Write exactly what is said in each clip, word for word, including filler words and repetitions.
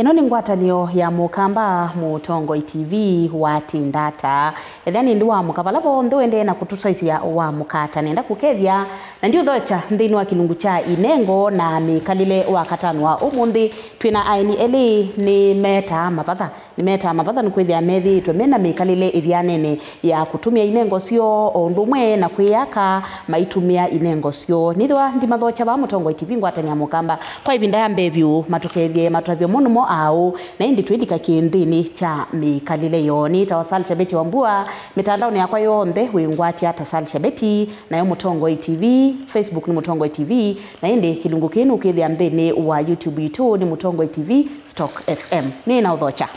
Ĩno nĩ ngwatanĩo ya Mũkamba, Mũtongoi T V watinda ata. Ethĩa nĩ ndĩ wamũka vala vonthe ũendee na kũtũsaisya wamũka ata. Nenda kũkethya na ndiũthokya nthĩnĩ wa kĩlungu kya inengo na mĩkalĩle wa katano wa ũmũnthĩ. Twĩ na aeni elĩ nĩmetaa mavatha. Nĩmetaa mavatha nĩkwĩthĩa methĩĩtwe me na mĩkalĩle ĩthyanene ya kũtũmĩa inengo syoo o ũndũ ũmwe na kwĩyaka maitũmĩa inengo syoo. Nĩthĩwa ndimathokya vaa Mũtongoi T V ngwatanĩa Mũkamba. Kwa ĩvinda ya mbee vyũ, matũkethye matũtavye mo nĩmo aaũ, na ĩndĩ twĩlika kĩ nthĩnĩ kya mĩkalĩle yoo. Nĩtawa Sal Shabeti Wambua, mĩtandaonĩ yakwa yonthe wĩngwatya ta Sal Shabeti, nayo Mũtongoi T V, Facebook nĩ Mũtongoi T V, na ĩndĩ kĩlungu kĩĩ nũkĩthĩa nthĩnĩ wa YouTube yitũ nĩ Mũtongoi T V Stock F M. Nĩ na ũthokya.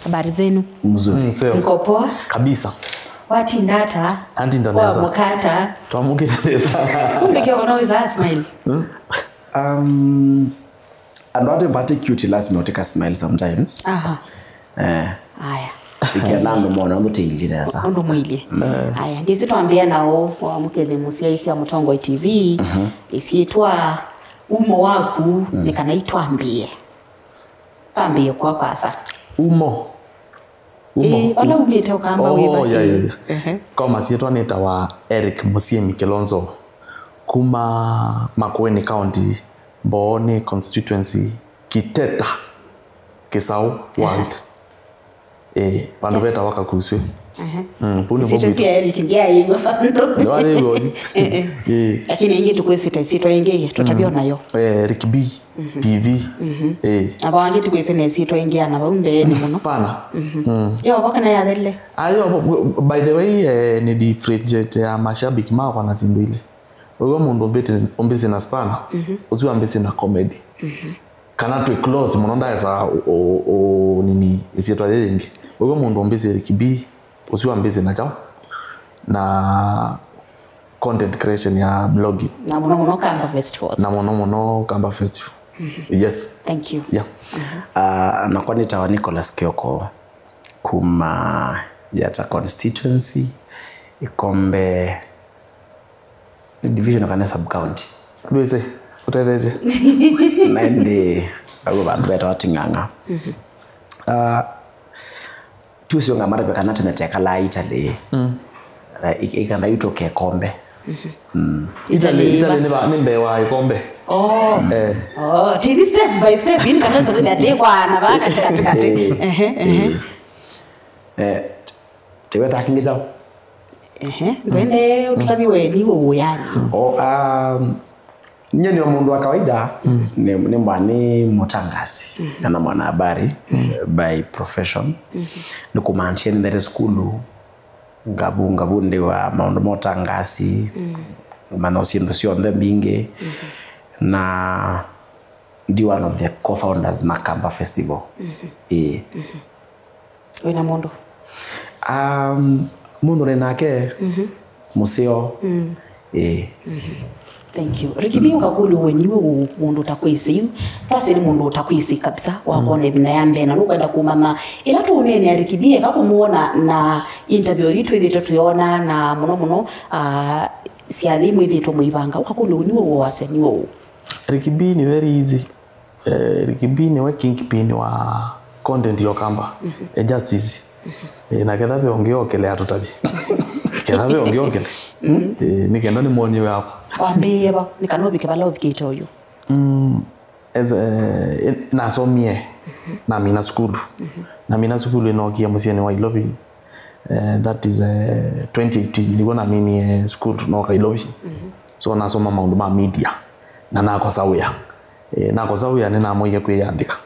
Habari zenu? Mzuri. Mm, sio. Mko poa? Kabisa. Watinda ata? Atinda nesa. Wamũka ata? Twamũkĩte nesa. Kumbe kĩoko no wĩza smile. Um, andũ ate vate cute lazima ũtĩka smile sometimes. Aha. Eh. Aya. Ikenda andũ mona ũndũ tĩilyĩ nesa. Ũndũ mwĩilyĩ. Aya, ndĩsĩ twambĩa na ũ wamũkĩthĩ mũsyaĩĩsya Mũtongoi T V. Ĩsyĩtwa, umo waku, nĩ kana itwambĩe. Twambĩe kwa kwasa. Umo. Umo. Ĩĩ, vala umĩte ũkamba wĩva? Oh, yeah, yeah, yeah. Ehe. Kwa masyĩtwa nĩtawa Eric Mũsyĩmi Kilonzo, kuma Makueni County, Mbooni Constituency, Kiteta, Kisaũ Ward. Ĩĩ, vandũ vetawa Kakuswĩ. Ehe. Mm, vau nĩvo. Sitũ cia Eric ndiaĩw'a vandũ. Nĩwaĩw'a ũyu. Eh, eh. Ĩĩ. Lakini aingĩ tũkwĩsĩte ĩsyĩtwa ĩngĩ, tũtavya nayo. Eh, Rick B. T V. Ĩĩ. Na vangĩ tũkwĩsĩ na ĩsyĩtwa ĩngĩ ana vau mbeenĩ mũno. Spana. Mm. Yo, vo kana yathelile? Ah, yo, by the way, eh, nĩ differentiate ya mashabiki makwa na syĩndũ ilĩ. Ũyũ mũndũ ũmbĩte, ũmbĩsĩ na spana, ũsu ambĩsĩ na comedy. Kana twĩ close mũno, ndaesa ũ, ũ, ũ, nini, ĩsyĩtwa yĩ yĩngĩ. Ũyũ mũndũ ũmbĩsĩ Rick B, ũsu ambĩsĩ na kyaũ? Na content creation ya blogging. Na mũno mũno Kamba Festivals. Na mũno mũno Kamba Festival. Yes. Thank you. Yeah. Ah, nakwa nĩtawa Nicholas Kioko kuma Yatta constituency, Ikombe division kana sub county. Ndwĩsĩ, ũtetheesye. Na ĩndĩ, au vandũ vetawa Ting'ang'a. Ah, Tusi ũngamatavya kana tene tekalaa Italy. Mm. Eh, ik-, ikanda yu tũkekombe. Mm. Italy, Italy va? Italy nĩ va, nĩ mbee wa ĩkombe. Oh. Eh. Oh, tĩthi step by step, ini kana sokũthya tĩ kwa na va katikati. Eh. Ehe, ehe. Eh, t-, tĩweta kĩngĩ kyaũ? Ehe, ndwende ũtũtavye weni ũũ yani. Oh, um, Nyie nĩ o mũndũ wa kawaida, nĩ, nĩ mwa-, nĩ mũtangasi, kana mwanahabari, by profession. Nĩ kũmaanisha nĩnthete sukulu, ngavu, ngavundĩwa maũndũ ma ũtangasi, ngũmanya syĩndũ syonthe mbingĩ, na ndi one of the co-founders ma Kamba Festival. Ĩĩ. Wĩna mũndũ? Um, mũndũ nĩ nake, mũseo. Ĩĩ. Thank you. Ricky B, ũkakũlya ũwe nĩwe ũ-, mũndũ ũtakwĩsĩ yu. Twasye nĩ mũndũ ũtakwĩsĩ kabisa, wakwona ĩvinda ya mbee, na nũkwenda kũmanya ĩla tũũneenea Ricky B, eka kũmwona na interview ii twĩthĩtwe twĩona, na mũno mũno, ah, syathĩ imwe ithĩtwe mũivanga. Ũkakũlya ũwe nĩwe ũ, wasya nĩwe ũ? Ricky B ni very easy. Eh, Ricky B nĩwe kingpin wa content ya Ũkamba. Eh, Justice. Eh, na ketha ve ũngĩ okele atũtavye. Ketha ve ũngĩ okele. Eh, nĩ kenda nĩmwonyie hapa. Wambĩĩe va? Nĩ kana ũvike vala ũvikĩte ũyu. Mm, as, eh, nasomie. Namina sukulu. Namina sukulu ĩnookie mũsyĩnĩ wa Ilovi. Eh, that is, eh, twenty eighteen, nĩw'o naminie sukulu nooka Ilovi. So nasoma maũndũ ma media. Na nakosa wĩa. Eh, nakosa wĩa nĩnamũie kwĩyandĩka.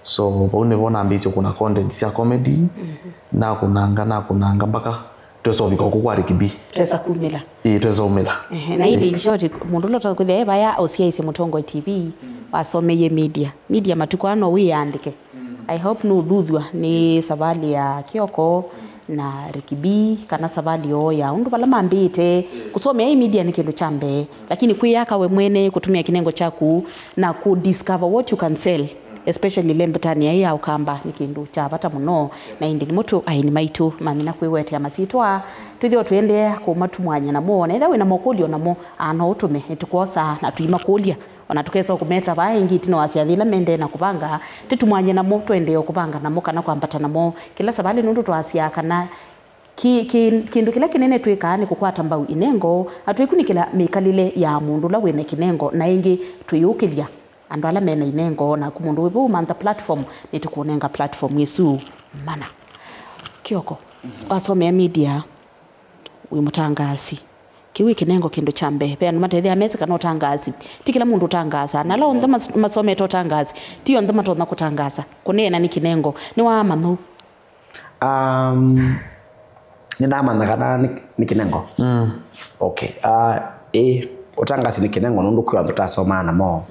So vau nĩvo nambĩĩsye kũna content sya comedy. Nakũnanga, nakũnanga mpaka twesa ũvika ũkũ kwa Ricky B. Twesa kumĩla. Ĩĩ, twesa umĩla. Ehe, na ĩndĩ in short, mũndũ ũla ũtakwĩthĩa e vaya ũsyaĩĩsye Mũtongoi T V, wasomeie media. Media matukũ aa no wĩyandĩke. I hope nũthuthw'a nĩ savalĩ ya Kioko na Ricky B, kana savalĩ yoo ya ũndũ vala mambĩĩte. Kũsomea ĩ media nĩ kĩndũ kya mbee, lakini kwĩyaka we mwene, kũtũmĩa kĩnengo kyaku na kũ discover what you can sell, especially le mbetanĩa ĩ ya Ũkamba, nĩ kĩndũ kya vata mũno. Na ĩndĩ nĩmo tũ aeni maitũ mamina kwĩwetea masyĩtwa, twĩthĩwa tũendee kũmatũmwany'a namo. Na ethĩwa wĩna mokũlyo namo, aa, no ũtũme, nĩtũkwosa na tũimakũlya. Ona tũkesa kũmeta vaa ĩngĩ ĩtina wa syathi ila mendee na kũvanga, tĩtumwany'e namo, tũendee o kũvanga namo kana kwambata namo kĩla savalĩ, nũndũ twasyaa kana ki, ki, kĩndũ kĩla kĩnene twĩkaa nĩ kũkwata mbau inengo, na twĩkunĩkĩla mĩkalĩle ya mũndũ ũla wĩna kĩnengo, na ĩngĩ twĩyũkĩlya andũ ala mena inengo. Naku mũndũ wĩ vau, mantha platform, nĩtũkũnenga platform ĩsu mana. Kioko, wasomea media, wĩ mũtangaasi. Kĩu wĩ kĩnengo kĩndũ kya mbee. Ve andũ matethĩaa mesĩ kana ũtangaasi. Ti kĩla mũndũ ũtangaasaa. Na ala onthe mas- masomete ũtangaasi, ti onthe matonya kũtangaasa. Kũneena nĩ kĩnengo. Nĩwaamanya ũu? Um, nĩnamanya kana nĩ, nĩ kĩnengo. Mm. Okay. Uh, ĩ, ũtangaasi nĩ kĩnengo nũndũ kwĩ andũ tasomaa namo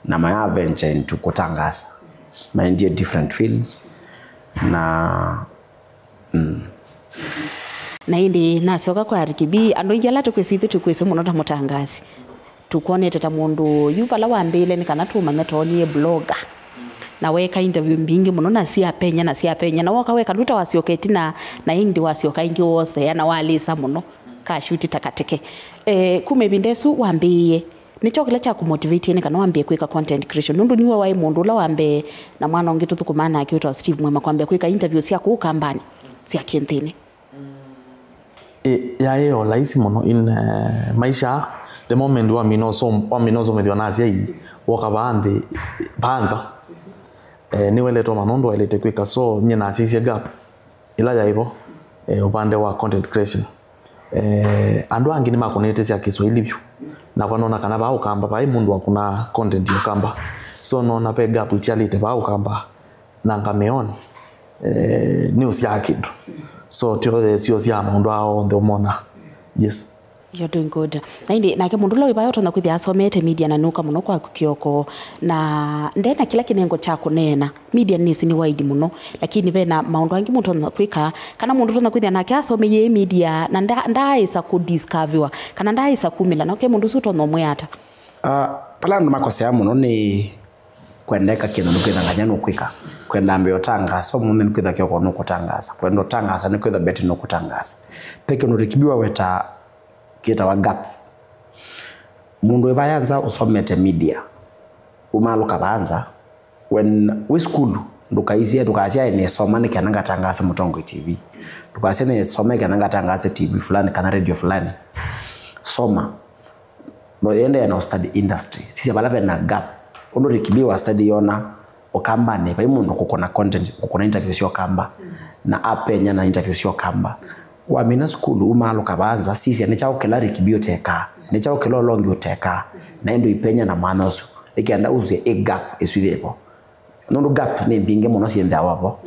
na maya venture into kũtangaasa. Maendie different fields. Na Mm. Na ĩndĩ nasyoka kwa Ricky B, andũ aingĩ ala tũkwĩsĩ ithyĩ tũkwĩsĩ mũno ta mũtangaasi. Tũkwonete ta mũndũ yu vala wambĩĩle nĩ kana tũmanye toonie blogger. Na weeka interview mbingĩ mũno na syapenya na syapenya. Na woka weka luta wasyoka ĩtina na ĩndĩ wasyoka ĩngĩ wosea na walĩsa mũno. Kashuti takateke. Eh, kuma ĩvinda ĩsu wambĩĩe, nĩ kyaũ kĩla kyakũmotivate nĩ kana wambĩe kwĩka content creation? Nũndũ nĩwe waĩ mũndũ ũla wa mbee, na mwana ũngĩ tũthũkũmaa nake wĩtawa Steve Mwema kwambĩe kwĩka interview sya kũu kambanĩ sya kĩnthĩnĩ. Ĩ, yaĩ o laisi mũno in, eh, maisha. The moment wamina ũsũm- wamina ũsũmĩthw'a na asyai, woka vaa nthĩ, vaa nza, eh, nĩwaĩlĩte ũmanya ũndũ waĩlĩte kwĩka. So nyie nasisye gap ĩla yaĩ vo, eh, ũvande wa content creation. Eh, andũ angĩ nĩmakũnĩte sya Kĩswahili vyũ. Nakwa nona kana vaa Ũkamba, vaĩ mũndũ wakũnaa content ya Ũkamba. So nona ve gap itialĩte vaa Ũkamba, na ngamĩona, eh, nĩũsyaa kĩndũ. So tyo sio sya maũndũ aa onthe ũmona. Yes. You're doing good. Na ĩndĩ nake mũndũ ũla wĩ vaya ũtonya kwĩthĩa asomete media na nũka mũno kwaku Kioko, na ndena kĩla kĩnengo kya kũneena. Media nĩsĩ nĩ wide mũno, lakini vena maũndũ angĩ mũndũ ũtonya kwĩka, kana mũndũ ũtonya kwĩthĩa nake asomeiye media na nda- ndaaĩsa kũdiscoviwa, kana ndaaĩsa kumĩla, nake mũndũ ũsu ũtonya ũmwĩa ata? Ah, vala andũ makosea mũno nĩ kwendeka kĩndũ nũkwĩthangany'a nũkwĩka. Kwenda mbee ũtangaasa, ũmũnthĩ nũkwĩtha Kioko nũkũtangaasa. Kwenda ũtangaasa nũkwĩtha Betty nũkũtangaasa. Pe kĩndũ Ricky B waweta kĩtawa gap. Mũndũ wĩ vaya nza ũsomete media, umaalũka vaa nza, when wĩ sukulu, ndũkaisye, ndũkasyae nĩsoma nĩ kana ngatangaase Mũtongoi T V. Ndũkasye nĩsoma nĩ kana ngatangaase T V fulani kana radio fulani. Soma. No, endeea na study industry. Sisya vala vena gap. Ũndũ Ricky B wa study yona, Ũkambanĩ, vai mũndũ kũkũna content, kũkũna interview sya Ũkamba, na apenya na interview sya Ũkamba. Wamina sukulu, umaalũka vaa nza, sisya nĩ kyaũ kĩla Ricky B ũtekaa, nĩ kyaũ kĩla ũla ũngĩ ũtekaa, na ĩndĩ ipenya na mwanya ũsu, ĩkenda usye ĩ gap ĩsu yĩvo. Nũndũ gap nĩ mbingĩ mũno syĩnthĩawa vo.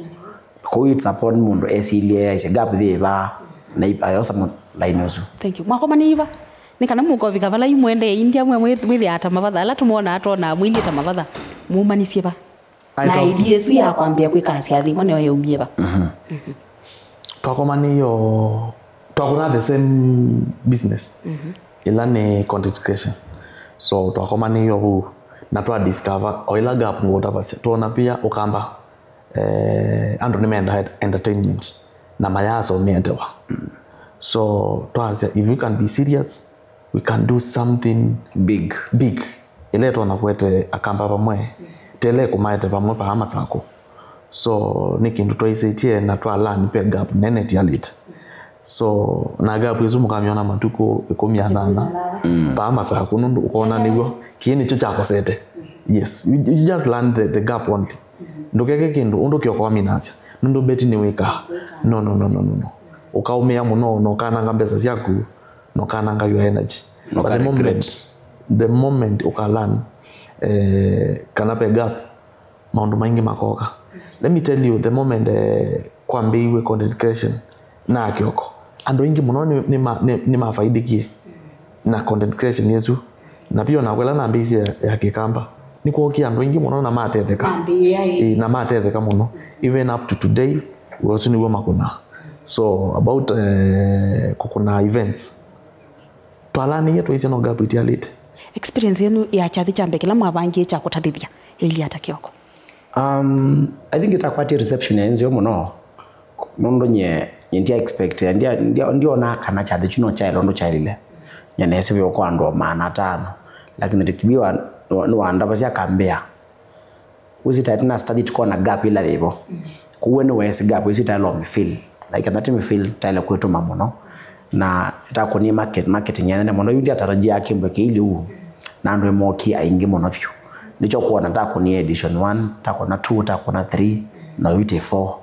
Kũu it's upon mũndũ esilye, aisye gap yĩ vaa, na i- ayosa mũ- line ũsu. Thank you. Mwakomanie va? Nĩ kana mũkovika vala imwendee India mwe mwĩ- mwĩthĩaa ta mavatha, ala tũmonaa twonaa mwĩilyĩ ta mavatha, mumanisye va? Ai, na to- idea ĩsu ya kwambĩa kwĩka syathi imwe nĩyo yaumie va? Mhm. Twakomanĩie o, twakũna the same business, ĩla nĩ content creation. So twakomanĩie o vau na twa discover o ĩla gap ngũtavasya, twona pia Ũkamba, eh, andũ nĩmendaa entertainment na mayasomete wa. So twasya, if we can be serious, we can do something big, big, ĩla ĩtonya kũete Akamba vamwe, tele kũmaete vamwe vaa Masakũ. So nĩ kĩndũ twaisĩtye na twa learn ve gap nene tialĩte. So na gap ĩsu mũkamyona matukũ ĩkũmi na thanthatũ vaa Masakũ, nũndũ ũkona nĩw'o kĩĩ nĩkyo kyakosete. Yes, you, you just learn the, the gap only. Ndũkeke kĩndũ ũndũ Kioko waminasya, nũndũ Betty nĩwĩkaa. No, no, no, no, no, no. Ũkaũmĩa mũno na ũkananga mbesa syaku, na ũkananga your energy. But the moment, the moment ũka learn, eh, kana ve gap, maũndũ maingĩ makoka. Let me tell you, the moment, eh, kwambĩiwe content creation na Kioko, andũ aingĩ mũno nĩ, nĩ ma- nĩ- nĩmafaidĩkie na content creation ĩsu. Na pia ona kwĩla nambĩĩsye ya, ya Kĩkamba, nĩkwookie andũ aingĩ mũno na matetheka. Mambĩĩa, ĩ. Ĩ, na matetheka mũno. Even up to today, ũsu nĩw'o makũnaa. So about, eh, kũkũna events, twalanĩie twaisye no gap itialĩte. Experience yenu ya kyathi kya mbee kĩla mwavangie kya kũtavĩthya ĩilyĩ ata Kioko? Um, I think ĩtakwatie reception ya nzeo mũno, nũndũ nye, nye ndia expect, ndia, ndia, ndionaa kana kyathi kyu no kyaĩla ũndũ kyaĩlile. Nye neesĩ vyũ kwa andũ o maana atano, lakini Ricky B wa nĩ- nĩwandavasya akambĩa, wĩsĩ tae tũna study tũkona gap ĩla yĩvo. Kwoou we nĩweesĩ gap ĩsu ĩtaĩle ũmĩfill. Like, kana ti mĩfill, taĩle kwĩtũma mũno. Na takũnie market, marketing ya nene mũno. Yu ndiatarajia kĩmbo kĩili ũu. Na andũ nĩmokie aingĩ mũno vyũ. Nĩkyo kwona takũnie edition one, takũna two, takũna three, na yu twĩ four.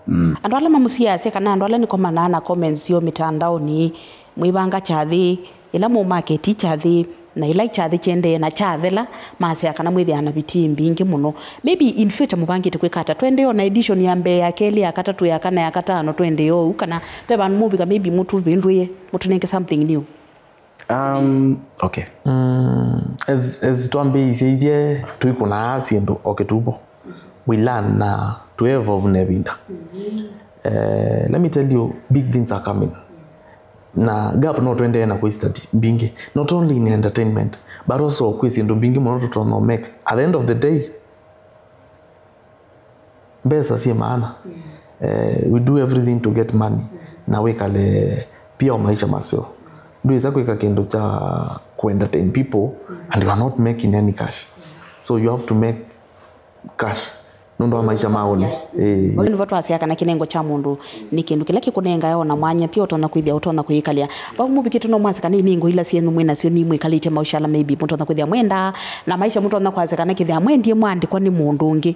Mm. Andũ ala mamũsiasya kana andũ ala nĩkomanaa na comments syoo mĩtandaonĩ, mwĩvanga kyathĩ, ĩla mũ market kyathĩ, na ĩla kyathĩ kyendee na kyathela, masyaa kana mwĩthĩaa na vitii mbingĩ mũno. Maybe in future mũvangĩte kwĩka ata? Twendee ona edition ya mbee, ya kelĩ, ya katatũ, ya kana, ya katano, twendee ũu, kana ve vandũ mũvika maybe mũtũvĩndũĩe, mũtũnenge something new? Um, okay. Mm, as, as twambĩĩisye ithyĩ, tũikũnaa syĩndũ o kĩtuvo. We learn na tũ evolve na ĩvinda. Eh, let me tell you, big things are coming. Na gap no tũendee na kũi study mbingĩ, not only in entertainment, but also kwĩ syĩndũ mbingĩ mũno tũtonya make. At the end of the day, mbesa syĩ maana. Eh, we do everything to get money. Na wĩkale pia o maisha maseo. Ndwĩsa kwĩka kĩndũ kya kũ entertain people and you are not making any cash. So you have to make cash nũndũ wa maisha ma ũnĩ. Ĩĩ. Vau nĩvo twasya kana kĩnengo kya mũndũ nĩ kĩndũ kĩla kĩkũnengae ona mwanya pia ũtonya kwĩthĩa ũtonya kwĩkalĩa. Vau mũvikĩte no mwasya kana inengo ila syenyu mwĩ nasyo nimwĩkalĩtye maisha ala maybe mũtonya kwĩthĩa mwendaa, na maisha mũtonya kwasya kana kĩthĩa mwendie mwandĩkwa nĩ mũndũ ũngĩ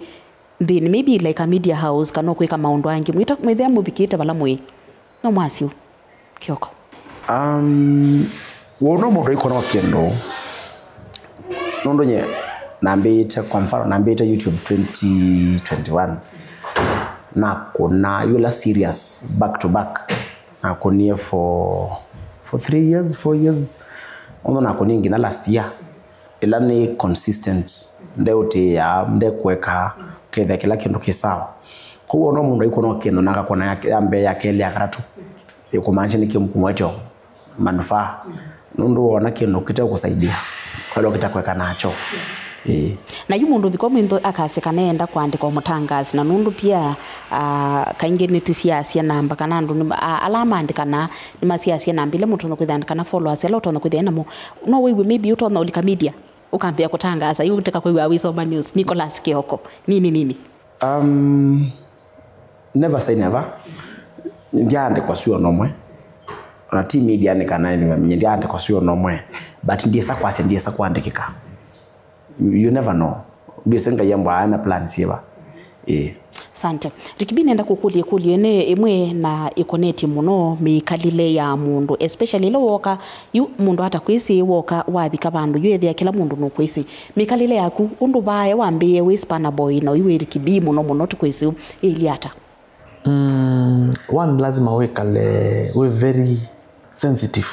nthĩnĩ, maybe like a media house, kana kwĩka maũndũ angĩ. Mwĩta, mwĩthĩa mũvikĩte vala mwĩ. No mwasyo. Kioko. Um, wona mũndũ aikona kĩndũ. Nũndũ nye nambĩĩte, kwa mfano, nambĩĩte YouTube twenty twenty-one. Nakũna yũla serious, back to back. Nakũnie for, for three years, four years. Ũndũ nakũnie nginya last year. Ĩla nĩ consistent, ndeũtĩĩa, ndekũeka, kethĩa kĩla kĩndũ kĩ sawa. Kwoou ona mũndũ aikũna kĩndũ na akakũna ya, ya mbee, ya kelĩ, ya katatũ, ĩkũmaanisha nĩ kĩmũkũmwetyo manufaa. Nũndũ wona kĩndũ kĩteũkũsaidia, kwelo kĩtakweka nakyo. Ĩĩ. Na yu mũndũ viko mwĩnthũ akasya kana eenda kũandĩka mũtangaasi, na nũndũ pia, ah, kaingĩ nĩtũsiasya namba kana andũ nĩ, ah, ala maandĩkanaa nĩmasiasya namba ila mũtonya kwĩthĩa kana followers ala ũtonya kwĩthĩa namo. No wĩw'e maybe ũtonya ũlika media, ũkambĩa kũtangaasa, yu ũteka kwĩw'a wĩsoma news, Nicholas Kioko, nini nini. Um, never say never. Ndyaandĩkwa sio nomwe. Ona ti media nĩ kana anyway, nye ndyaandĩkwa sio nomwe. But ndiesa kwasya, ndiesa kũandĩkĩka. You, you never know. Ndwĩsĩ Ngai ambwa ana plan syĩva. Ĩĩ. Asante. Ricky B, nenda kũkũlya ĩkũlyo ĩno ĩmwe na ĩkonetye mũno mĩkalĩle ya mũndũ, especially ĩla woka, yu mũndũ atakwĩsĩ, woka wavika vandũ, yu ethĩa kĩla mũndũ nũkwĩsĩ. Mĩkalĩle yaku, ũndũ vaae wambĩĩe wĩ Spanner Boy, na yu wĩ Ricky B mũno mũno, tũkwĩsĩ yu, ĩilyĩ ata? Mm, one, lazima wĩkale wĩ very sensitive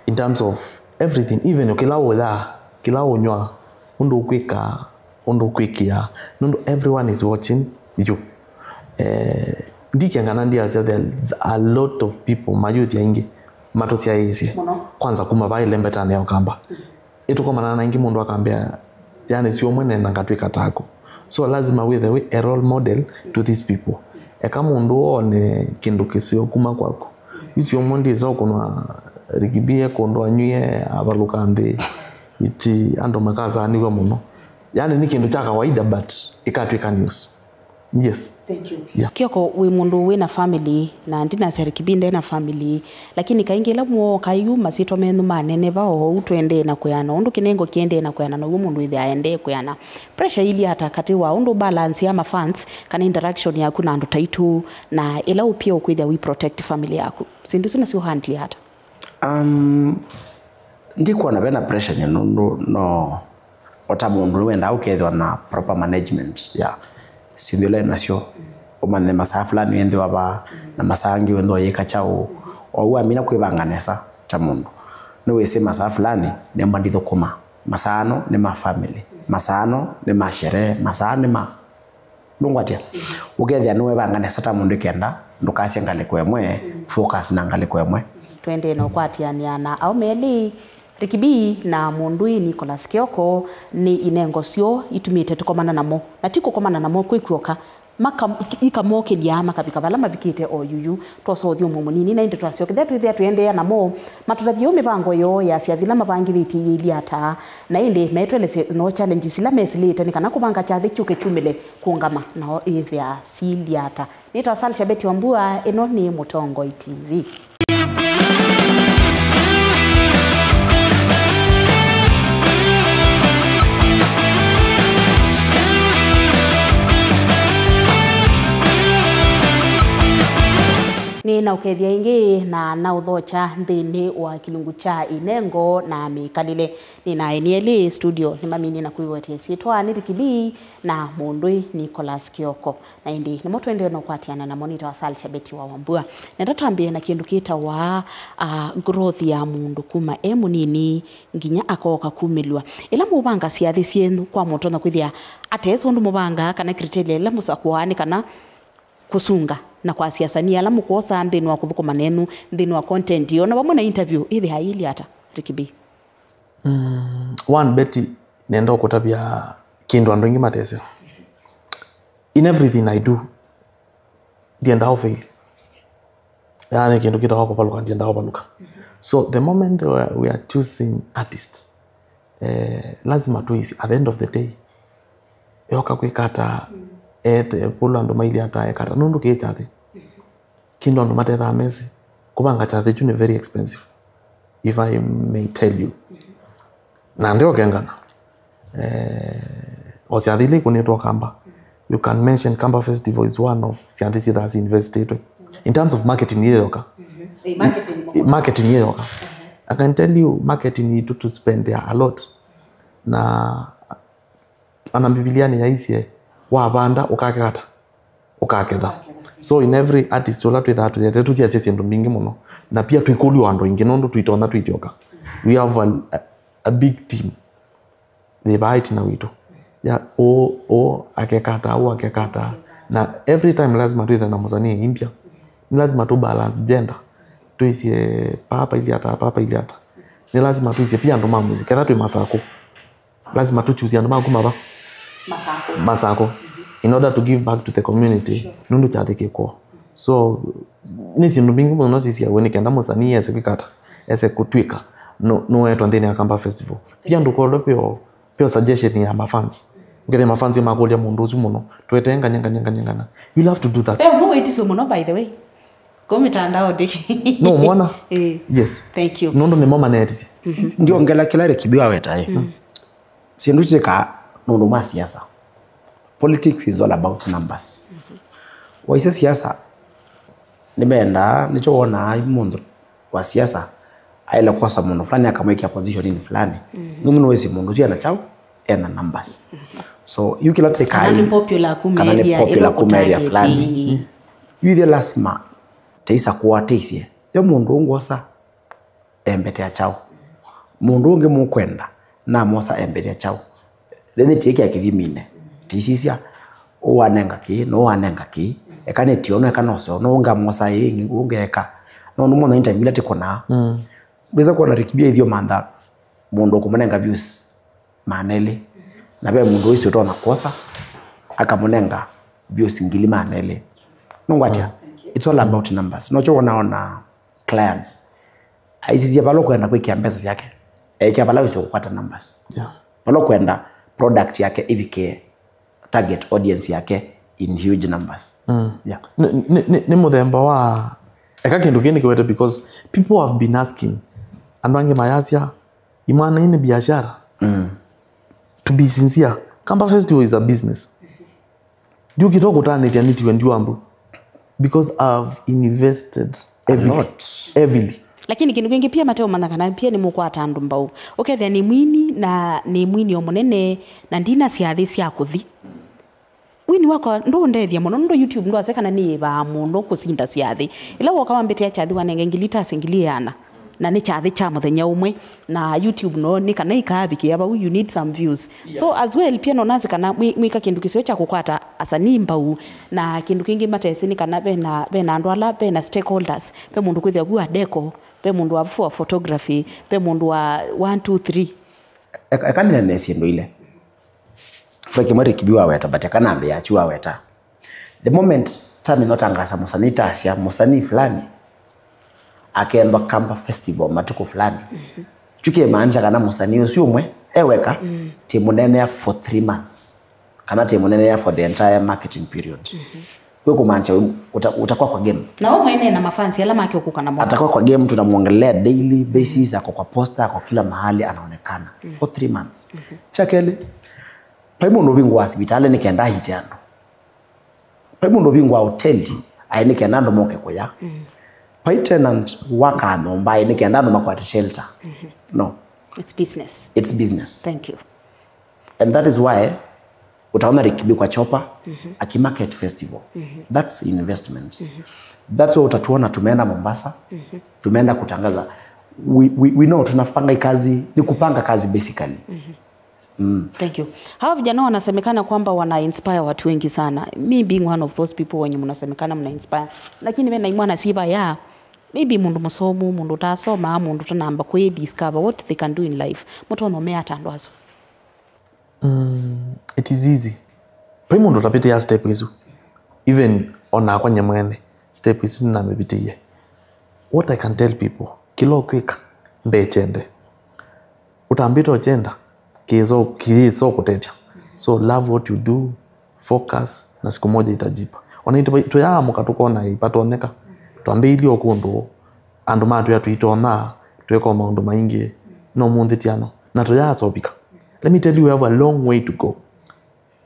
in terms of everything, even kĩla ũya, kĩla ũnywa, ũndũ ũkwĩka, ũndũ ũkwĩkĩa, nũndũ everyone is watching you. Eh, ndikia kana ndiasya, there's a lot of people, mayuthi aingĩ matũsyaĩĩsye. Mũno. Kwanza kuma vaa ĩlembetanĩ ya Ũkamba. Ĩtũkomana na aingĩ mũndũ akambĩa, yani, sio mwe nenda ngatwĩka taku. So lazima wĩthe wĩ a role model to these people. Eka mũndũ one kĩndũ kĩseo kuma kwaku. Yu sio mwe ndĩsa ũkũnwa Ricky B e kũndũ anywie avalũka nthĩ. Iti andũ makasaanĩw'a mũno. Yani nĩ kĩndũ kya kawaida, but ĩkatwĩka news. Yes. Thank you. Yeah. Kioko, wĩ mũndũ wĩ na family, na ndinasya Ricky B nde na family, lakini kaingĩ ĩla muoka yu masyĩtwa menyu maneneva o ũu, twendee na kwĩana, ũndũ kĩnengo kĩendee na kwĩana, now'o mũndũ wĩthĩaa endee kwĩana. Pressure iilyĩ ata katĩ wa ũndũ balance ya ma fans, kana interaction yaku na andũ taitũ, na ĩla ũpia ũkwĩthĩa wĩ protect family yaku? Syĩndũ isu nasyo handle ata? Um, ndikwona vena pressure nye nũndũ no, o ta mũndũ nĩwendaa ũkethĩwa na proper management ya syĩndũ ila nasyo, ũmanye masaa fulani wĩnthĩwa vaa, na masaa angĩ wĩnthĩwa yĩka kyaũ. O ũu amina kwĩvanga nesa ta mũndũ. Nĩwĩsĩ masaa fulani nĩmba ndithũkũma. Masaa ano nĩ ma family. Masaa ano nĩ ma sherehe. Masaa nĩ ma Ndũngwatya. Ũkethĩa nĩwevanga nesa ta mũndũ kenda, ndũkasye ngalĩko ĩmwe, focus na ngalĩko ĩmwe. Twendee na ũkwatĩanĩa na aũme elĩ, Ricky B na mũndũi Nicholas Kioko, nĩ inengo syoo itumĩte tũkomana namo. Na ti kũkomana namo kwĩ kw'oka, Maka-, ikamokĩlya makavika vala mavikĩte o yuyu. Twosa ũthyũmũo mũnini na ĩndĩ twasyokethya twĩthĩa tũendeea namo. Matũtavye ũũ mĩvango yoo ya syathi ila mavangĩthĩtye iilye ata, na ĩndĩ metwelesye no challenges ila mesĩlĩte nĩ kana kũvanga kyathĩ kyũke kyumĩle kũũngama nao ĩthĩa siilye ata. Nĩtawa Sal Shabeti Wambua, ĩno nĩ Mũtongoi T V. Nĩnaũkethya ĩngĩ na naũthokya nthĩnĩ wa kĩlungu kya ĩnengo na mĩkalĩle. Nĩnaenĩelĩ studio nĩmamini na kwĩwetya syĩtwa nĩ Ricky B na mũndũĩ Nicholas Kioko. Na ĩndĩ nĩmo tũendee na ũkwatĩana namo nĩtawa Sal Shabeti wa Wambua. Nenda twambĩe na kĩndũ kĩtawa, ah, growth ya mũndũ kuma e mũnini nginya akooka kumĩlw'a. Ĩla mũvanga syathĩ syenyu kwa mũtonya kwĩthĩa atesi ũndũ mũvangaa kana criteria ĩla mũsakũaa nĩ kana kũsunga na kwasya asanii ala mũkwosaa nthĩnĩ wa kũthũkũma nenyu, nthĩnĩ wa content, o na vamwe na interview, ĩthĩaa yĩilyĩ ata, Ricky B? Mm, one, Betty, nenda ũkũtavya kĩndũ andũ aingĩ matesĩ. In everything I do, ndiendaa ũfaili. Yaani kĩndũ kĩtawa kũvalũka, ndiendaa ũvalũka. So the moment we are, we are choosing artist, eh, lazima tũisye, at the end of the day, eoka kwĩka ata, ete, pũla andũ mailye ata, eka ata, nũndũ kĩĩ kyathĩ. Kĩndũ andũ matethaa mesĩ, kũvanga kyathĩ kyu nĩ very expensive, if I may tell you. Na ndio ũkengana. Eh, o syathĩ ila ikũnĩtwe Kamba, you can mention Kamba Festival is one of syathĩ syĩthaa syinvestĩtwe. In terms of marketing yĩyoka. Marketing yĩyoka. I can tell you, marketing itũ to spend a lot. Na ana Mbivilia nĩ yaisye, wavanda, ũkakeka ata? Ũkaketha. So in every artist ũla twĩthaa tũyete, tũsiasya syĩndũ mbingĩ mũno. Na pia twĩkũlw'a andũ aingĩ, nũndũ twitonya twĩtyoka. We have a, a, a big team. Yĩ vaa ĩtina witũ. Ya, ũũ, ũũ akeka ata, ũũ akeka ata. Na every time lazima twĩthe na mũsanii aimbya. Nĩ lazima tũ balance gender. Twĩsye papa ili ata, papa ili ata. Nĩ lazima twĩsye pia andũ ma mũsyĩ. Ketha twĩ Masakũ, lazima tũchusi andũ ma kuma va? Masakũ. Masakũ. In order to give back to the community. Nũndũ kyathĩ kĩkw'o. So, nĩ syĩndũ mbingĩ mũno sisiawe nĩ kenda mũsanii ese kwĩka ata, ese kũtw'ĩka nũ-, nũetwa nthĩnĩ ya Kamba Festival. Pia ndũkolwe peo, peo suggestion ya mafans. Ũkethĩa mafans makũlya mũndũ ũsu mũno, twetee nganya, nganya, nganya, nganya. You'll have to do that. Ve ũmwe wĩtiswe mũno, by the way. Kũ mĩtandaonĩ. No, mwona? Eh. Yes. Thank you. Nũndũ nĩmo manetisye. Ndiongela kĩla Ricky B aweta, eh. Syĩndũ kyĩkaa nũndũ ma siasa. Politics is all about numbers. Waisye siasa, nĩmendaa, nĩkyo wonaa mũndũ wa siasa aĩle kwosa mũndũ fulani akamwĩkĩa position-inĩ fulani. Nũndũ nĩwĩsĩ mũndũ ũsu ena kyaũ, ena numbers. So, yu kĩla tĩkaa kana nĩ popular kuma area, kana nĩ popular kuma area fulani. Yu ithe lasima tĩisa kũatĩisye. Yo mũndũ ũngwosa embetea kyaũ? Mũndũ ũngĩ mũkwenda namwosa embetea kyaũ? Then tiĩkĩa kĩthiminĩ. Tĩisisya, ũũ wanenga kĩĩ, nũũ wanenga kĩĩ, eka nĩtio, no eka noseo, no ũngamwosa ĩĩ, ũngĩ eka. No nũmona interview ila tĩkũnaa. Ndwĩsa kuona Ricky B aithiũmantha mũndũ ũkũmũnenga views maana elĩ. Na ve mũndũ ũisi ũtonya kwosa, akamũnenga views ngili maana elĩ. Nũngwatya? It's all about numbers. Nokyo wona ona clients. Aisisye vala ũkwenda kwĩkĩa mbesa syake. Ekĩa vala wĩsĩ kũkwata numbers. Yeah. Vala ũkwenda product yake ĩvikĩe target audience yake in huge numbers. Yeah. Nĩ, nĩ, nĩ, nĩ mũthemba wa, eka kĩndũ kĩĩ nĩkĩwete because people have been asking. Andũ angĩ mayasya, imwana ĩĩ nĩ biashara. To be sincere, Kamba Festival is a business. Ndiũkĩte kũtanĩthya nĩtiwe ndiwambu. Because I've invested heavily. A lot. Heavily. Lakini kĩndũ kĩngĩ pia mateũmanya kana pia nĩmũkwata andũ mbau. Ũkethĩa nĩ mwini na nĩ mwini o mũnene na ndina syathĩ sya kũthi. Wini wakwa ndũndethya mũno nũndũ YouTube ndwasya kana nĩyĩvaa mũndũ kũsinda syathĩ. Ĩla woka wambĩtĩa kyathĩ wanenge ngili tasi ngili ĩana. Na nĩ kyathĩ kya mũthenya ũmwe. Na YouTube no nĩ kana ikavikĩa vau, you need some views. So as well, pia no nasi kana mwĩ-, mwĩka kĩndũ kĩseo kya kũkwata asanii mbau. Na kĩndũ kĩngĩ matesĩ nĩ kana vena, vena andũ ala, vena stakeholders. Ve mũndũ kwĩthĩa vu wa deco, ve mũndũ wa, wa photography, ve mũndũ wa one, two, three. Eka, eka nĩnene syĩndũ ile. Ve kĩmwe Ricky B waweta, but eka nambĩa kyu waweta. The moment Tamina ũtangaasa mũsanii, tasya mũsanii fulani akethwa Kamba Festival matukũ fulani, kyu kĩmaanisha kana mũsanii ũsu ũmwe eweka tĩmũneenea for three months, kana tĩmũneenea for the entire marketing period. Kwĩ kũmaanisha ũta- ũtakwa kwa game. Na we mwene na mafansi ala make ũkũka namo. Atakwa kwa game, tunamwongelea daily basis, ako kwa poster, ako kila mahali anaonekana for three months. Kya kelĩ, vai mũndũ ũvingũa sivitalĩ nĩ kenda ahite andũ. Vai mũndũ ũvingũa hoteli aĩ nĩ kenda andũ moke kũya. Vai tenant wakaa nyũmba aĩ nĩ kenda andũ makwate shelter. No, It's business. It's business. Thank you. And that is why utaona Ricky B kwa Chopa akimarket festival. That's investment. That's why utatuona tumeenda Mombasa, tumeenda kutangaza. We, we, we know tunapanga kazi, ni kupanga kazi basically. Thank you. Hawa vijana wanasemekana kwamba wana inspire watu wengi sana. Me being one of those people wenye mnasemekana mna inspire. Lakini we naimwana siva ya maybe mũndũ mũsomu, mũndũ ũtasoma, mũndũ ũtanamba kwĩ discover what they can do in life. Mũtonya ũmea ata andũ asu? Mm, it is easy. Vai mũndũ ũtavĩtĩaa step isu. Even onakwa nye mwene, step isu nĩnamĩvĩtĩie. What I can tell people, kĩla ũkwĩka, mbee kyende. Ũtambĩte ũkyenda, kĩĩsa kĩĩsa ũkũtethya. So love what you do, focus, na siku moja itajipa. Ona itũ tũyaamũka tũkona ipatonyeka. Twambĩĩilye o kũndũ andũ matwĩa tũitonya, twĩka o maũndũ maingĩ, no mũnthĩ ti ano. Na tũyaasovika. Let me tell you, we have a long way to go.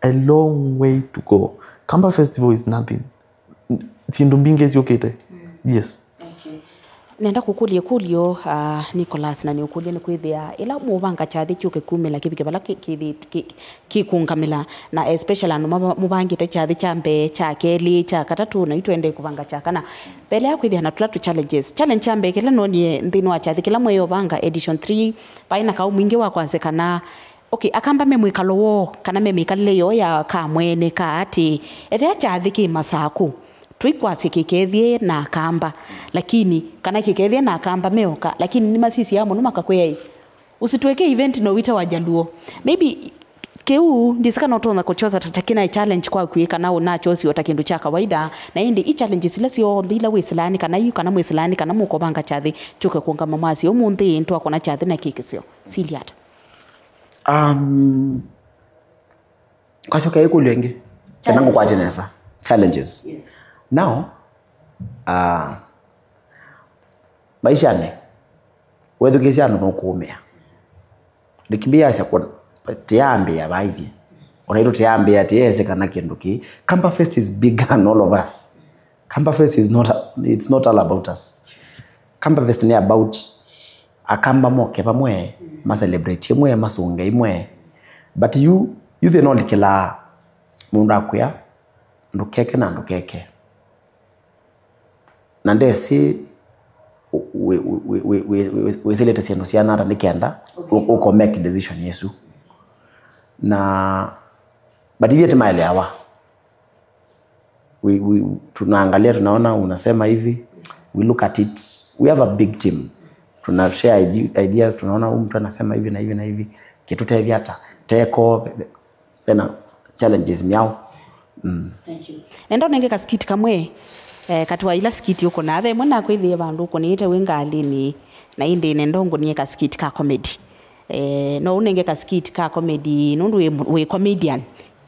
A long way to go. Kamba Festival is nothing. Syĩndũ mbingĩ syũkĩte. Yes. Nenda kũkũlya ĩkũlyo, uh, Nicholas, na nĩũkũlya nĩ kwĩthĩa ĩla mũvanga kyathĩ kyũke kumĩla kĩvike vala kĩ- kĩthi- kĩ- kĩkũngamĩla, na especially andũ mava- mũvangĩte kyathĩ kya mbee, kya kelĩ, kya katatũ, na yu twendee kũvanga kya kana. Mbele ya kwĩthĩa na tũla tũ challenges, challenge ya mbee kĩla nonie nthĩnĩ wa kyathĩ kĩla mweĩ ũvanga edition three, vaĩ na kaũ mwingĩ wa kwasya kana Okay, Akamba me mwĩkalo woo, kana me mĩkalĩle yoo ya kamwene ka atĩ, ethĩa kyathĩ kĩ Masakũ, tũikwasya kĩkethye na Akamba, lakini kana kĩkethye na Akamba meoka, lakini nĩmasisyaa mũno makakwĩa ĩ, usitweke event no wĩte Wajaluo. Maybe kĩu ndĩsĩ kana ũtonya kũkyosa ta, ta kĩna challenge kwaku ĩ kana ũnakyosio ta kĩndũ kya kawaida, na ĩndĩ i challenges ila syonthe ila wĩsĩlaanĩ kana yu kana mwĩsĩlaanĩ kana mũkovanga kyathĩ kyũke kũngama mwasye ũmũnthĩ ĩ nĩtwakona kyathĩ na kĩkĩsyo. Sili ata? Um, kwasyoka ĩkũlyo ĩngĩ. Kana ngũkwatye nesa. Challenges. Yes. Now, uh, maishanĩ, wethukĩĩsya andũ nũkũũmĩa. Ndĩkĩmbĩasya kwa tĩyambĩa vaithye. Ona itũ tĩyambĩa tĩyesĩ kana kĩndũ kĩ. Kamba Fest is bigger than all of us. Kamba Fest is not, it's not all about us. Kamba Fest nĩ about Akamba moke vamwe, ma celebrate imwe, masũnge imwe. But yu, yu thĩna ũlikĩlaa mũndũ akwĩa, ndũkeke na ndũkeke. Na ndesĩ wĩsĩlĩte syĩndũ siana ata nĩ kenda ũko make decision ĩsu. Na, but ithyĩ tĩmaeleawa. We, we, tunaangalia, tunaona unasema hivi, we look at it. We have a big team. Tuna share ide- ideas, tunaona huyu mtu anasema hivi na hivi na hivi, kĩtũtethya ata? Teko, vena challenges myao. Mm. Nenda ũnenge ka skit kamwe, eh, katwa ila skit ũkũnaa ve mwe nakwĩthĩe vandũ ũkũnĩĩte wĩ ngalĩnĩ, na ĩndĩ nenda ũngũnie ka skit ka comedy. Eh, no ũnenge ka skit ka comedy nũndũ wĩ, wĩ comedian.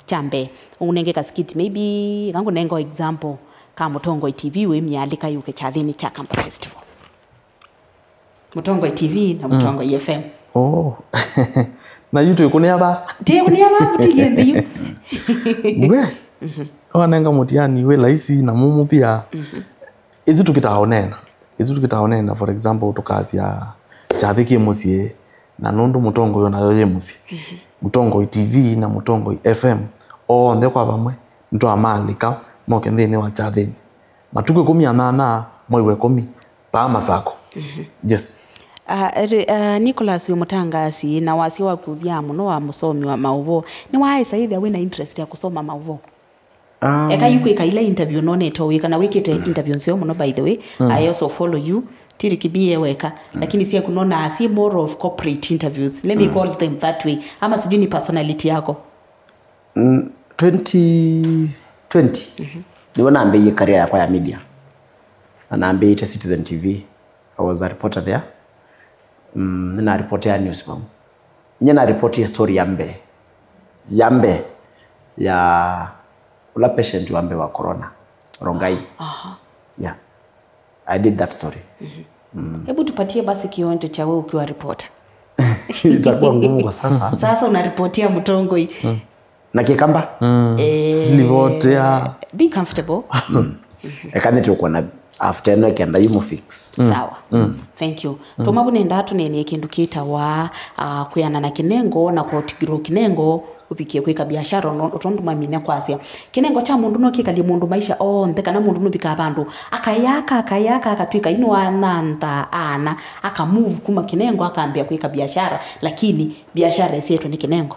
Kya mbee, ũnenge ka skit, maybe kangũnenga example ka Mũtongoi T V wĩ myalĩka yũke kyathĩnĩ kya Kamba Festival. Mũtongoi T V na Mũtongoi F M. Oh. Na yu twĩkũnĩa va? Twĩkũnĩa va, vutilie nthĩ yu. We. Wanenga mũtiani wĩ laisi na mũmũ pia. Isu tũkĩtaa ũneena. Isu tũkĩtaa ũneena, for example, tũkasya kyathĩ kĩ mũsyĩ, na nũndũ Mũtongoi onayo yĩ mũsyĩ. Mũtongoi T V na Mũtongoi F M, onthe kwa vamwe, nĩtwamalĩka moke nthĩnĩ wa kyathĩnĩ. Matukũ ĩkũmi na nyanya, mwei wa ĩkũmi, paa Masakũ. Yes. Uh, uh, Nicholas wĩ mũtangaasi, na wasya waku ũthyaa mũno wa mũsomi wa maũvoo. Nĩwaaĩsa ĩthĩa wĩ na interest ya kũsoma maũvoo? Um, eka yu kwĩka ila interview nonete wĩ kana wĩkĩte interview nzeo mũno, by the way. I also follow you. Ti Ricky B weka, lakini syaku nona si more of corporate interviews, let me call them that way. Ama sijui ni personality yako. Mm, twenty twenty, Nĩw'o nambĩĩie career yakwa ya media. Na nambĩĩte Citizen T V. I was a reporter there. Mm, nĩnaripotea news vau. Inyie naripotie story ya mbee. Ya mbee ya ũla patient wa mbee wa corona. Rongai. Aha. Yeah. I did that story. Hebu tupatie basi kionjo cha wewe ukiwa reporter. Itakuwa ngumu kwa sasa. Sasa unaripotia mũtongoi. Na Kĩkamba? Eh, Livotea. Be comfortable. Eka nĩtũkwona after ĩno ĩkenda yu mũ fix. Sawa. Thank you. Toma bu nenda tũnenie kĩndũ kĩtawa, ah, kwĩana na kĩnengo na kũtigirwo kĩnengo ũvikie kwĩka biashara ũno-, ũtondũ mamine kwasya. Kĩnengo kya mũndũ no kĩkalye mũndũ maisha onthe, kana mũndũ nũvikaa vandũ akayaka, akayaka, akatw'ĩka ino anantha ana, aka move kuma kĩnengo akambĩa kwĩka biashara, lakini biashara ĩsyaĩtwe nĩ kĩnengo.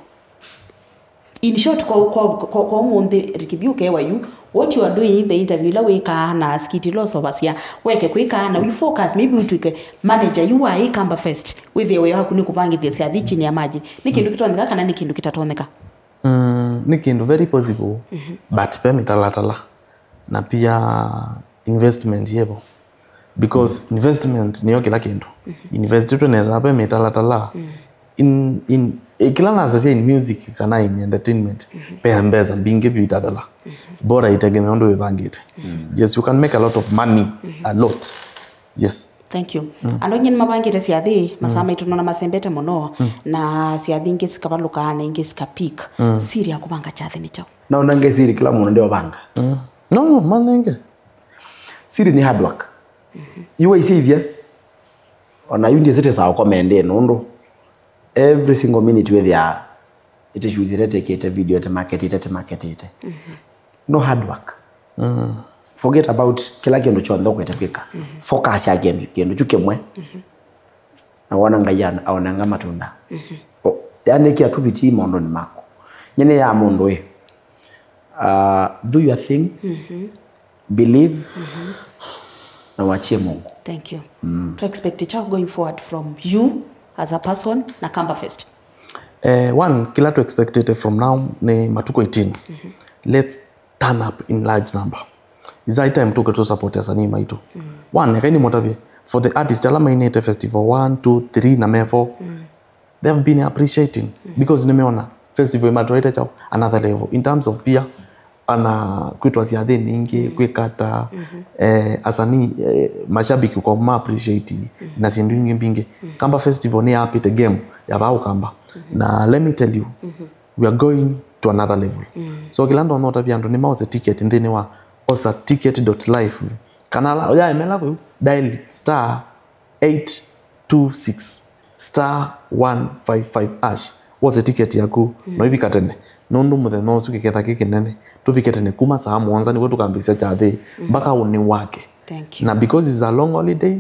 In short, kwa, kwa, kwa, kwa ũmũnthĩ, Ricky B ũkewa yu, what you are doing in the interview, ila wĩkaa na skit ila ũseũvasya, weke kwĩkaa na we focus, maybe ũtw'ĩke manager yu wa Ikamba Fest, wĩthĩe wĩa waku nĩ kũvangĩthya syathi chini ya maji. Nĩ kĩndũ kĩtonyeka kana nĩ kĩndũ kĩtatonyeka? Mm, nĩ kĩndũ very possible, but ve mĩtalatala na pia investment yevo. Because investment nĩyo kĩla kĩndũ. Investitwe nesa ve mĩtalatala. In, in, eh, kĩla nasasya in music kana in entertainment, ve mbesa mbingĩ vyũ itathela. Bora itegemea ũndũ wĩvangĩte. Yes, you can make a lot of money, a lot. Yes. Thank you. Andũ aingĩ nĩmavangĩte syathi, masaa maitũ nona masembete mũno, na syathi ingĩ sikavalũkaa na ingĩ sika peak. Siri ya kũvanga kyathi nĩ kyaũ? Na ũnange siri kĩla mũndũ ndeovanga. No, manenge. Siri nĩ hard work. Yu waisye ithya, ona yu ndiĩsĩte saa ũkomendee nũndũ every single minute wĩthĩaa ĩtĩshutĩte, tĩkĩte video, tĩmaketĩte, tĩmaketĩte. No hard work. Forget about kĩla kĩndũ kyonthe ũkwĩte kwĩka. Focus ya kĩndũ, kĩndũ kyu kĩmwe. Na wona Ngai an-, aonanga matunda. O, yani, ĩkĩa tu bidii maũndũnĩ maku. Nyene ya mũndũ ĩ. Uh, do your thing. Believe. Na wachie Mungu. Thank you. To expect it going forward from you as a person na Kamba Fest. Eh, one, kĩla to expect it from now nĩ matukũ eighteen. Let's turn up in large number. It's high time tũke tũ support asanii maitũ. One, ekai nĩmũtavye, for the artist ala mainĩte festival one, two, three na me four, they have been appreciating because nĩmeona festival ĩmatwaĩte kyaũ another level in terms of pia ana kwĩtwa syathĩnĩ ingĩ, kwĩkata, eh, asanii, eh, mashabiki kwa ma appreciate na syĩndũ ingĩ mbingĩ. Kamba Festival nĩ yapĩte game ya vaa Ũkamba. Na let me tell you, we are going to another level. So kĩla ndonya ũtavya andũ nĩmaose ticket nthĩnĩ wa osa ticket dot life. Kana ala, ya emela kũu, dial star eight two six star one five five hash. Wose ticket yaku, no ivika tene. Nũndũ mũthenya ũsu kĩketha kĩ kĩnene. Tũvike tene kuma saa mũonza nĩw'o tũkambĩĩsya kyathĩ. Mpaka ũnĩ wake. Thank you. Na because it's a long holiday,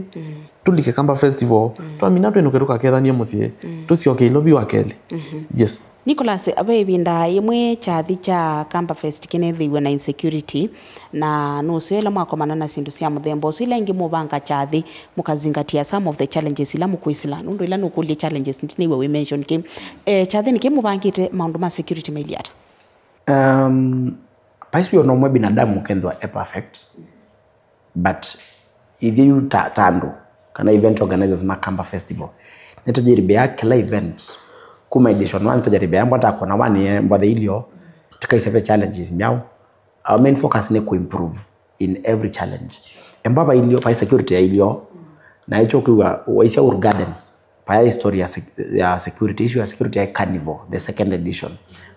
tũlike Kamba Festival, twamina twĩnũke tũkakethanie mũsyĩ, tũsyoke Ilovi wa kelĩ. Yes. Nicholas, ve ĩvinda yĩmwe kyathi kya Kamba Fest kĩnethĩiwe na insecurity, na nũseo ĩla mwakomana na syĩndũ sya mũthemba ũsu, ila ingĩ mũvanga kyathi, mũkazingatia some of the challenges ila mũkwĩsĩla, nũndũ ila nũkũlye challenges ndinĩw'a wĩ mention kĩ. Eh, kyathĩnĩ kĩ mũvangĩte maũndũ ma security mailyĩ ata? Um, paisio nomwe binadamu ũkethĩwa e perfect. But ithyĩ yu ta, ta andũ, kana event organizers ma Kamba Festival, nĩtũjaribĩaa kĩla event. Kuma edition one tũjaribĩaa mbwa ta kũona one ye mbwa the ilio, tũkaiseve challenges myaũ. Our main focus nĩ kũ improve in every challenge. Embwa va ilio, vai security ya ilio, na ĩkyo kwĩw'a waisya Uhuru Gardens, vaya history ya sec-, ya security, issue ya security ya Carnival, the second edition.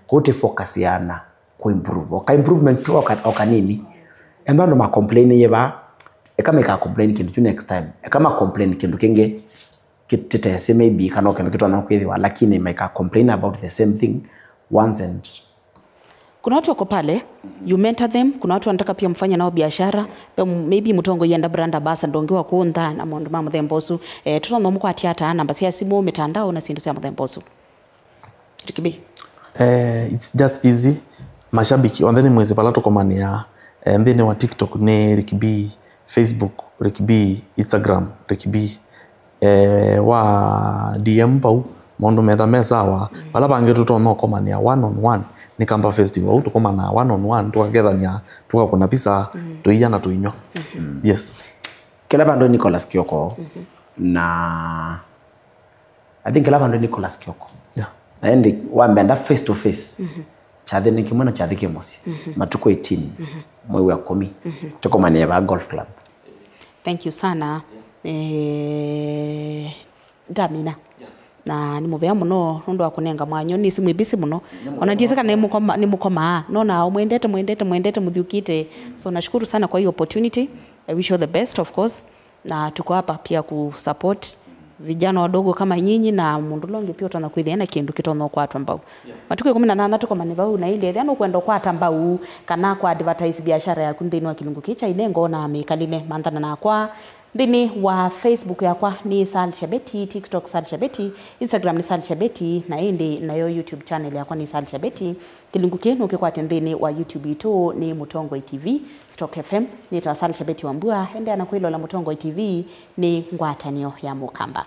Kũu tĩ focus yana kũ improve. Oka improvement tu oka, oka nini. Enda andũ ma complain ye vaa, eka maika complain kĩndũ kyu next time. Eka ma complain kĩndũ kĩngĩ kĩtĩtesĩ maybe, kana o kĩndũ kĩtonya kwĩthĩwa, lakini maika complain about the same thing once and Kuna watu wako pale, you mentor them, kuna watu wanataka pia mfanye nao biashara, pe-, maybe mũtongoi enda brand ambassador ũngĩ wa kũntha na maũndũ ma mũthemba ũsu. Eh, tũtonya mũkwatya ata namba sya simũ, mitandao na syĩndũ sya mũthemba ũsu. Ricky B. Eh, it's just easy. Mashabiki onthe nĩmwĩsĩ vala tũkomanĩaa. Eh, nthĩnĩ wa TikTok nĩ Ricky B, Facebook Ricky B, Instagram Ricky B. Eh, wa D M vau, maũndũ metha me sawa. Vala vangĩ tũtonya ũkomanĩa one on one, Nĩ Kamba Festival, ũu tũkomanaa one on one, tũkakethania, tũkakũna pizza, tũia na tũinyw'a. Yes. Kĩla vandũ Nicholas Kioko, na I think kĩla vandũ Nicholas Kioko. Yeah. Na ĩndĩ wambenda face to face. Kyathĩnĩ kĩmwe na kyathĩ kĩ mũsyĩ. Matukũ eighteen, mwei wa kũmi. Tũkomanĩe vaa Golf Club. Thank you sana. Eh, ndamina. Na nĩ mũvea mũno nũndũ wa kũnenga mwanya. Nĩsĩ mwĩ busy mũno. Ona ndiĩsĩ kana nĩ mũkoma- nĩ mũkomaa. No na mwendete, mwendete, mwendete, mũthiũkĩte. So nashukuru sana kwa hii opportunity. I wish you all the best, of course. Na tuko hapa pia kusupport vijana wadogo kama nyinyi na mũndũ ũla ũngĩ pia ũtonya kwĩthĩa na kĩndũ kĩtonya ũkwatwa mbau. Matukũ ĩkũmi na thanthatũ komane vau, na ĩndĩ ethĩa nũkwenda ũkwata mbau kana kwa advertise biashara yaku nthĩnĩ wa kĩlungu kĩĩ kya Inengo na mĩkalĩle, manthana nakwa nthĩnĩ wa Facebook yakwa nĩ Sal Shabeti, TikTok Sal Shabeti, Instagram nĩ Sal Shabeti, na ĩndĩ nayo YouTube channel yakwa nĩ Sal Shabeti. Kĩlungu kĩĩ nũkĩkwate nthĩnĩ wa YouTube itũ nĩ Mũtongoi T V, Stock F M. Nĩtawa Sal Shabeti Wambua. Endeea na kwĩlola Mũtongoi T V, nĩ ngwatanĩo ya Mũkamba.